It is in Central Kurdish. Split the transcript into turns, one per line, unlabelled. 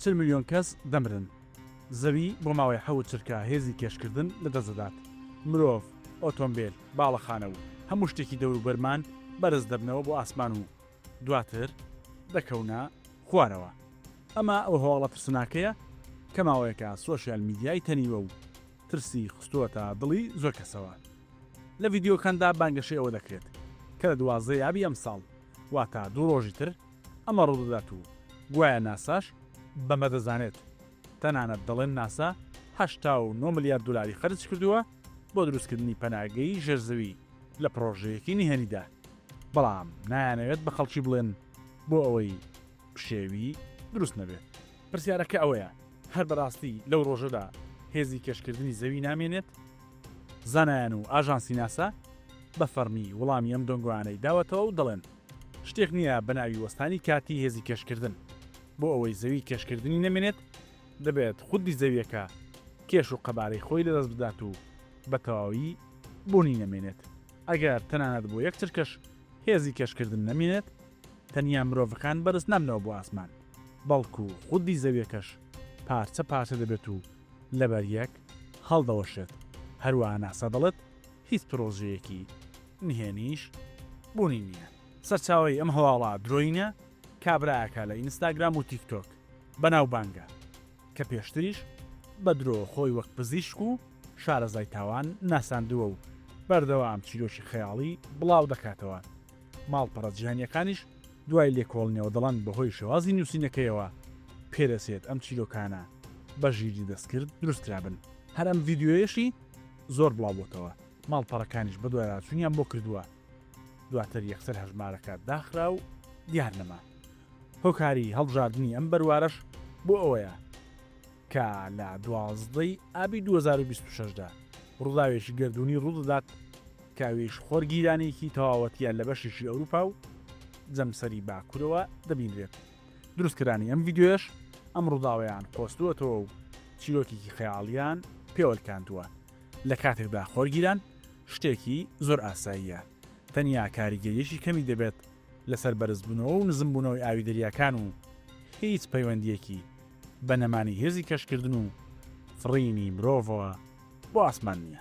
40 ملیۆن کەس دەمرن. زەوی بۆ ماوەی حەوت چرکە هێزی کێشکردن لەدەست دەدات. مرۆڤ، ئۆتۆمبێل، باڵەخانە و هەموو شتێکی دەوروبەرمان بەرز دەبنەوە بۆ ئاسمان و دواتر دەکەونە خوارەوە. ئەمە ئەو هەواڵە ترسناکەیە کە ماوەیەکە سۆشیال میدیای تەنیوە و ترسی خستووەتە دڵی زۆر کەسەوە. لە ڤیدیۆکاندا بانگەشەی ئەوە دەکرێت کە لە 12 ی ئابی ئەمساڵ، واتە دوو ڕۆژی تر، ئەمە ڕوودەدات و گوایە ناساش بەمە دەزانێت. تەنانەت دەڵێن ناسا 89 ملیار دۆلاری خەرج کردووە بۆ دروستکردنی پەناگەی ژێرزەوی لە پڕۆژەیەکی نهێنیدا، بەڵام نایانەوێت بە خەڵکی بڵێن بۆ ئەوەی پشێوی دروست نەبێت. پرسیارەکە ئەوەیە هەر بەراستی لەو ڕۆژەدا هێزی کێشکردنی زەوی نامێنێت؟ زانایان و ئاژانسی ناسا بە فەڕمی وڵامی ئەم دەنگۆیانەی داوەتەوە و دەڵێن شتێک نییە بە ناوی وەستانی کاتی هێزی کێشکردن. بۆ ئەوەی زەوی کێشکردنی نەمێنێت دەبێت خودی زەویەکە کێش و قەبارەی خۆی لەدەست بدات و بە تەواوی بوونی نەمێنێت. ئەگەر تەنانەت بۆ یەک چرکەش هێزی کێشکردن نەمێنێت، تەنیا مرۆڤەکان بەرز نابنەوە بۆ ئاسمان، بەڵکو خودی زەویەکەش پارچە پارچە دەبێت و لەبەر یەک هەڵدەوەشێت، هەروەها ناسا دەڵێت هیچ پرۆژەیەکی نهێنیش بوونی نییە. سەرچاوەی ئەم هەواڵە درۆیینە کابرایەکە لە ئینستاگرام و تیکتۆک بەناوبانگە، کە پێشتریش بە درۆ خۆی وەک پزیشک و شارەزای تاوان ناساندووە و بەردەوام چیرۆکی خەیاڵی بڵاو دەکاتەوە، ماڵپەڕە جیهانییەکانیش دوای لێکۆڵینەوە دەڵێن بەهۆی شێوازی نووسینەکەیەوە پێدەچێت ئەم چیرۆکانە بە ژیری دەستکرد دروستکرابن. هەر ئەم ڤیدیۆیەشی زۆر بڵاوبۆتەوە، ماڵپەڕەکانیش بەدواداچوونیان بۆ کردووە، دواتر یەکسەر هەژمارەکە داخرا و دیار نەما. هۆکاری هەڵبژاردنی ئەم بەروارەش بۆ ئەوەیە کە لە 12 ی ئابی 2026 دا ڕووداوێکی گەردوونی ڕوودەدات کە ئەویش خۆرگیرانێکی تەواوەتییە لە بەشێکی ئەوروپا و جەمسەری باکوورەوە دەبینرێت. دروستکەرانی ئەم ڤیدیۆیەش ئەم ڕووداوەیان قۆستووەتەوە و چیرۆکێکی خەیاڵییان پێوە لکاندووە لە کاتێکدا خۆرگیران شتێکی زۆر ئاساییە تەنیا کاریگەرییەکی کەمی دەبێت لەسەر بەرزبوونەوە و نزمبوونەوەی ئاوی دەریاکان و هیچ پەیوەندییەکی بە نەمانی هێزی کەشکردن و فڕینی مرۆڤەوە بۆ ئاسمان نییە.